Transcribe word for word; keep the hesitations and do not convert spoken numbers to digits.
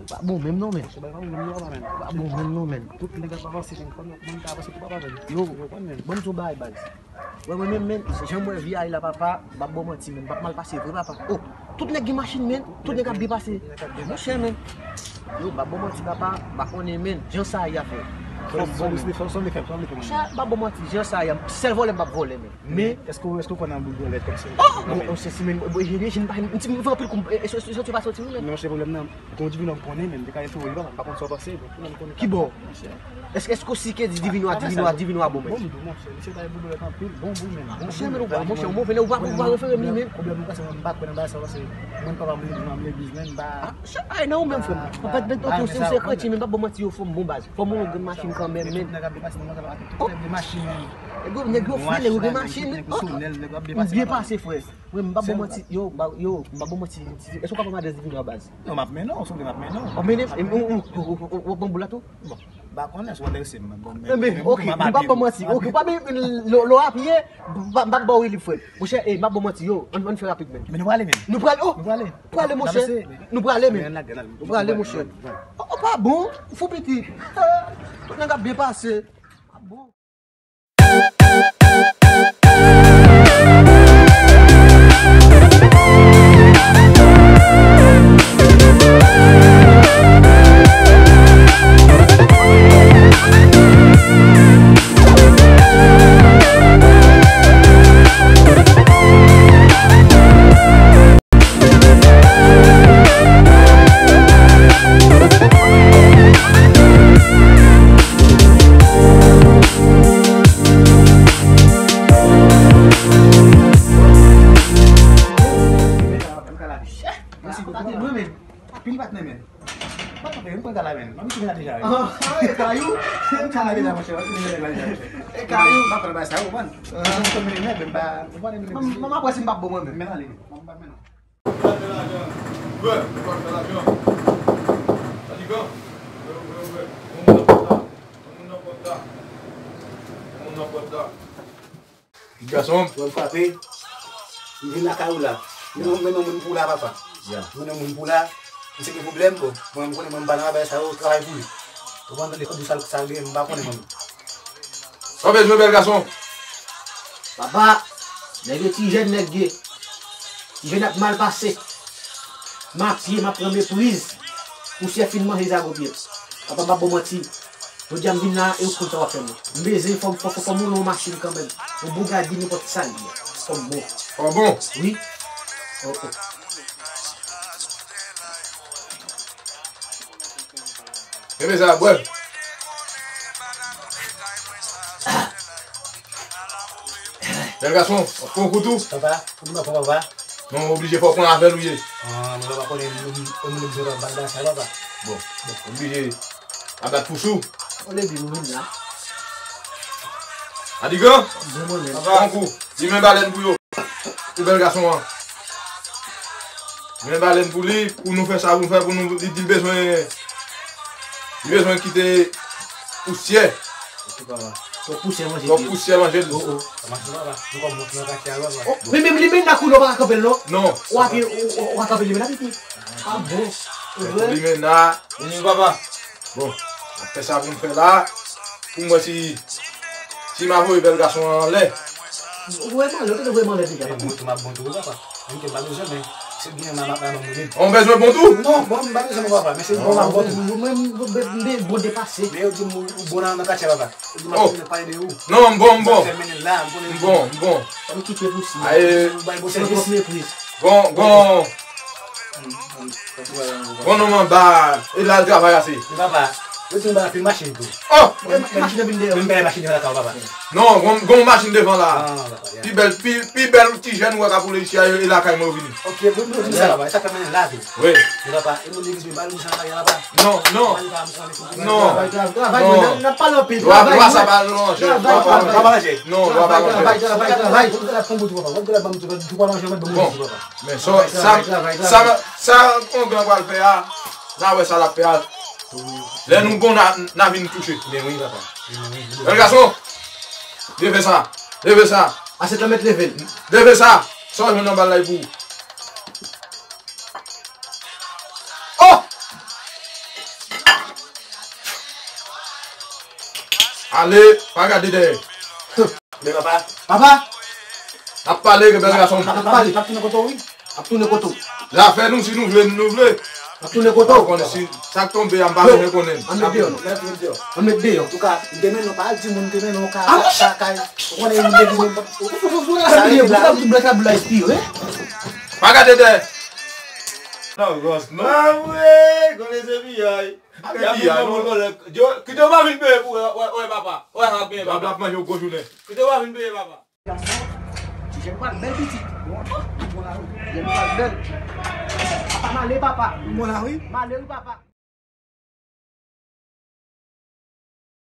Pa bon menm non, men. Se pa bon menm non, men. Pa bon menm non, men. Tout nèg ap avanse, men fò nou, nou ka avanse pou papa, men. Yo, yo konn, men. Bon, m di w bagay, baz. Wè, mwen menm, men, jan m wè vi a ye la, papa, m p ap ba w manti, men, m p ap mal pase vre, papa. Oh, tout nèg gen machin, men, tout nèg ap byen pase. Monchè, men. Yo, m p ap ba w manti, papa, m pa konnen, men, jan sa ye a, frè. Fò m bon, men. Monchè, m p ap ba w manti, jan sa ye a, sèl vòlè m p ap vòlè, men. Men, èske, èske w kwè nan boul dwèlèt kòmsi? Oh, monchè, si, men, bon, jeni, jeni, pa, m ti, m fè anpil kou, e, e, sòti pa sòti, wi, men. Non, se pwoblèm nan. Kon divino m konnen, men, m te ka refere li, papa, m pa konn sa w panse, bon, pou mwen m konnen. Ki bò? Èske, èske w si ke di divino a, divino a, divino a bon, men? Bon, bon, monchè, misye bay boul dwèlèt anpil, bon boul, men. Monchè, men, ou pa, monchè, ou move, lè ou pa, ou pa refere m li, men. Pwoblèm mwen, se mwen, m pa kwè nan bagay sa, paske mwen, papa m, mwen, m legliz, men, m pa. Ah, chak bagay nan ou menm, frè m. An fèt, men, ok, ou se, ou se kretyen, men m p ap ba w manti, yo, fò m bon baz. Fò m gen machin kanmenm, men. Tout nèg ap depase nan mwen, tout nèg gen machin, men. Nèg yo, nèg yo fè, nèg yo gen machin, men. Oh, m byen pase, frè. Mwen, m p ap ba w manti, yo, m pa, yo, m p ap ba w manti, èske w ka pran adrès divino a, baz? Non, m ap mennen w, si w vle m ap mennen w. W ap mennen, e, ou, ou, ou, ou, ou pran boul la tou? Bon, m pa konnen si w enterese m, bon, men, men, ok, m pa ba w manti, ok, ou pa bezwen lò, lò a pye, m pa, m p ap ba w li, frè. Monchè, e, m p ap ba w manti, yo, ann, ann fè rapid, men. Men nou prale, men. Nou prale, oh! Nou prale. Prale, monchè. Nou prale, men. Nou prale, monchè. Oh, oh, pa bon, fou pitit. Tout nèg ap byen pase. Pa bon. Pil patnè, men. Patnè, mwen pran gala, men. Mwen vin la deja, men. Ah, e kayou? Mwen pran la deja, monchè. Mwen vin la deja, monchè. E kayou? Mwen pran bagay sa, ou konprann? Ah. Mwen konn miliyonè, men m pa, ou konprann miliyonè. Mwen, mwen, mwen ap wè si m p ap bon, mwen menm. Men ale. Mwen pa men non. Ou pa fè lajan. Ou pa fè lajan. Sa di kan? Ou wè, ou wè, ou wè. Yon moun nan pòt la. Yon moun nan pòt la. Yon moun nan pòt la. Gason, mwen frape. M vin lakay ou la. Mwen, mwen, mwen, mwen pou la, papa. Mwen, mwen pou la. M se gen pwoblèm, bon. Mwen, m konnen mwen, m pa nan bagay sa yo, travay pou li. Ou konn tande kòb sa, sa gen, m pa konnen mwen. Sa w bezwen, bèl gason? Papa, nèg yo ti jèn, nèg ye. Ti jèn ap mal pase. M a pye, m ap pran mepriz. Pousyè fin manje zago pye. Papa, m pa ba w manti. Jodi a m vin la e ou konn sa w ap fè mwen. M bezwen fò m, fò, fò, fò m woule yon machin kanmenm. Yon bougadi nenpòt ki sa l ye. Fò m bon. Fò m bon? Wi. Oh, oh. Kenbe sa, bwè. Jèn gason, w ap pran kout ou? Papa, kout mwen pran, papa. Non, oblije fò w pran avè l ou ye. Ah, mwen pa konnen moun, moun, moun ki bat sa, papa. Bon, bon, oblije. A bat pous ou? Olye di nou vin la. Adigan? Bon, mwen menm. Pran kou. Li men balèn pou yo. Pou bèl gason an. Men balèn pou li, pou nou fè sa pou nou fè, pou nou, li di l bezwen, li bezwen kite pousyè. Ok, papa. Twòp pousyè manje. Twòp pousyè manje l. Oh, oh. Sa mache, papa. Nou kòm monte nan katye a, papa. Oh, men menm li menm nan koulè, ou pa ka kanpe l, non? Non. Ou ap, ou, ou, ou pa kanpe li menm la, pitit. Ah bon. Ou vre? Li menm la. Vini, papa. Bon, m ap fè sa pou m fè la. Pou m wè si, si m a voye bèl gason an anlè. Ou voye m anlè, ou te voye m anlè deja, papa. Bon tou, m ap bon tou, papa. Mwen te pa bezwen, men se byen, m a, m a, m a, m a. Ou bezwen bon tou? Non, bon, m pa bezwen, non, papa, men se bon, m ap bon tou. Mwen, mwen, mwen, mwen bon depase. Men yo di m ou, ou bon nan, nan katye, papa. Yo di m ap vin pale de ou. Non, m bon, m bon. Sa fè mennen la, m konnen. M bon, m bon. Ou kite pou si. Aye. Ou bay bon sèvis. Bon, bon. Bon nonm anba, e la l travay ase. Men papa, yo di m ba anpil machin tou. Oh! E machin nan vin deyò. Vin bay machin deyò lakay ou, papa. Non, gon, gon machin devan la. Ah, papa, ya. Pi bèl, pi, pi bèl ti jèn ou wè k ap woule isi a, e lakay mwen yo vini. Ok, bon, bon, sa, papa, sa fè mennen la tou. Wi. Men papa, e moun legliz mwen ba nou sa la, papa. Non, non. Non. Travay, travay, travay, travay, non. N ap pale anpil. Lwa, travay, lwa sa pa lonje. Travay, travay. Lwa pa lonje. Non, lwa pa lonje. Travay, travay, travay. Ou gade ban m tou, papa. Ou gade ban m tou, papa. Ou pa lonje, ban m tou, papa. Men sa, sa, sa, sa yon gran pral fè a, n a wè sa l ap fè a. Lè nou bon, n a, n a vin touche. Men wi, papa. Men wi. Jèn gason, leve sa. Leve sa. A sèt an mèt leve l. Leve sa. Sa w jwenn nan bal la pou ou. Oh! Ale, pa gade dèyè. Men papa. Papa! N ap pale, rebèl gason. N ap pale. N ap tounen kote w, wi. N ap tounen kote w. Zafè nou, si nou vle, nou vle. N ap tounen kote w. Ou konnen si sa k tonbe a, m pa bezwen konnen. Ann met deyò, non. Ann met deyò. Antouka, m te mennen w pa al di moun, m te mennen w ka, ka, kay. Ou konnen, m te di moun. Ou fou, fou, fou, sa vle di la. Tout blòk la, blòk la, espiye, wi. Pa gade dèyè. Non, Ròs, non. Ah, wi, konnen se piyay. Kite yo pa vin peye pou wè, wè, wè papa. Wè sa ap genyen papa. Papa ap manje w gwo jounen. Kite yo pa vin peye papa. Gason, jèn pral bèl pitit. Bon, bon la wi. Jèn pral bèl. Papa m ale papa. Bon la wi. M ale wi papa.